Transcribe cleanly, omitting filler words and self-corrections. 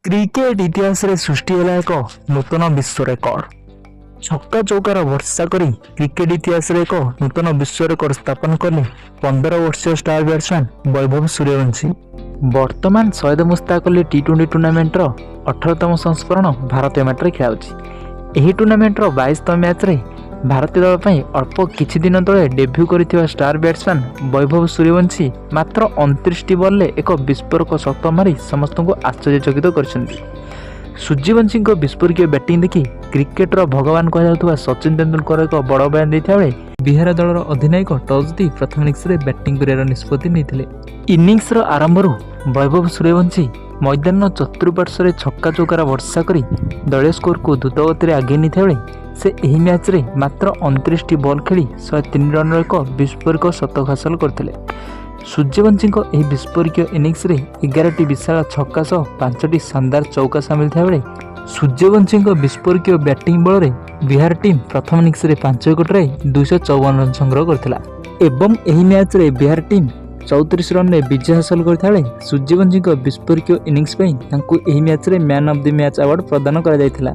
Cricket ଇତିହାସରେ ସୃଷ୍ଟି ହେଲା ଏକ ନୂତନ ବିଶ୍ୱ ରେକର୍ଡ। ଛକା ଚୌକାର ବର୍ଷା କରି କ୍ରିକେଟ ଇତିହାସରେ ଏକ ନୂତନ ବିଶ୍ୱ ରେକର୍ଡ ସ୍ଥାପନ କଲେ 15 ବର୍ଷୀୟ ଷ୍ଟାର ବ୍ୟାଟ୍ସମ୍ୟାନ୍ ବୈଭବ ସୂର୍ଯ୍ୟବଂଶୀ। ବର୍ତ୍ତମାନ ସୈୟଦ ମୁସ୍ତାକ ଅଲି ଟି20 ଟୁର୍ଣ୍ଣାମେଣ୍ଟର 18ତମ ସଂସ୍କରଣ ଭାରତୀୟ ମାଟିରେ ଖେଳାଉଛି। ଏହି ଟୁର୍ଣ୍ଣାମେଣ୍ଟର 22ତମ ମ୍ୟାଚ୍ରେ ଭାରତୀୟ ଦଳ ପାଇଁ ଅଳ୍ପ କିଛି ଦିନ ତଳେ ଡେବ୍ୟୁ କରିଥିବା ଷ୍ଟାର ବ୍ୟାଟ୍ସମ୍ୟାନ୍ ବୈଭବ ସୂର୍ଯ୍ୟବଂଶୀ ମାତ୍ର 29ଟି ବଲ୍ରେ ଏକ ବିସ୍ଫୋରକ ଶତକ ମାରି ସମସ୍ତଙ୍କୁ ଆଶ୍ଚର୍ଯ୍ୟଚକିତ କରିଛନ୍ତି। ସୂର୍ଯ୍ୟବଂଶୀଙ୍କ ବିସ୍ଫୋରକୀୟ ବ୍ୟାଟିଂ ଦେଖି କ୍ରିକେଟର ଭଗବାନ କୁହାଯାଉଥିବା ସଚିନ ତେନ୍ଦୁଲକର ଏକ ବଡ଼ ବୟାନ ଦେଇଥିବା ବେଳେ ବିହାର ଦଳର ଅଧିନାୟକ ଟସ୍ ଜିତି ପ୍ରଥମ ଇନିଂସରେ ବ୍ୟାଟିଂ କରିବାର ନିଷ୍ପତ୍ତି ନେଇଥିଲେ। ଇନିଂସର ଆରମ୍ଭରୁ ବୈଭବ ସୂର୍ଯ୍ୟବଂଶୀ ମଇଦାନର ଚତୁଃପାର୍ଶ୍ୱରେ ଛକା ଚୌକାର ବର୍ଷା କରି ଦଳୀୟ ସ୍କୋରକୁ ଦ୍ରୁତ ଗତିରେ ଆଗେଇ ନେଇଥିବା ବେଳେ ସେ ଏହି ମ୍ୟାଚ୍ରେ ମାତ୍ର 29ଟି ବଲ୍ ଖେଳି 103 ରନ୍ର ଏକ ବିସ୍ଫୋରକ ଶତକ ହାସଲ କରିଥିଲେ। ସୂର୍ଯ୍ୟବଂଶୀଙ୍କ ଏହି ବିସ୍ଫୋରକୀୟ ଇନିଂସରେ 11ଟି ବିଶାଳ ଛକା ସହ ପାଞ୍ଚଟି ଶାନଦାର ଚୌକା ସାମିଲ ଥିବାବେଳେ ସୂର୍ଯ୍ୟବଂଶୀଙ୍କ ବିସ୍ଫୋରକୀୟ ବ୍ୟାଟିଂ ବଳରେ ବିହାର ଟିମ୍ ପ୍ରଥମ ଇନିଂସରେ 5 ୱିକେଟରେ 254 ରନ୍ ସଂଗ୍ରହ କରିଥିଲା ଏବଂ ଏହି ମ୍ୟାଚ୍ରେ ବିହାର ଟିମ୍ 34 ରନ୍ରେ ବିଜୟ ହାସଲ କରିଥିବା ବେଳେ ସୂର୍ଯ୍ୟବଂଶୀଙ୍କ ବିସ୍ଫୋରକୀୟ ଇନିଂସ ପାଇଁ ତାଙ୍କୁ ଏହି ମ୍ୟାଚ୍ରେ man of the match award ପ୍ରଦାନ କରାଯାଇଥିଲା।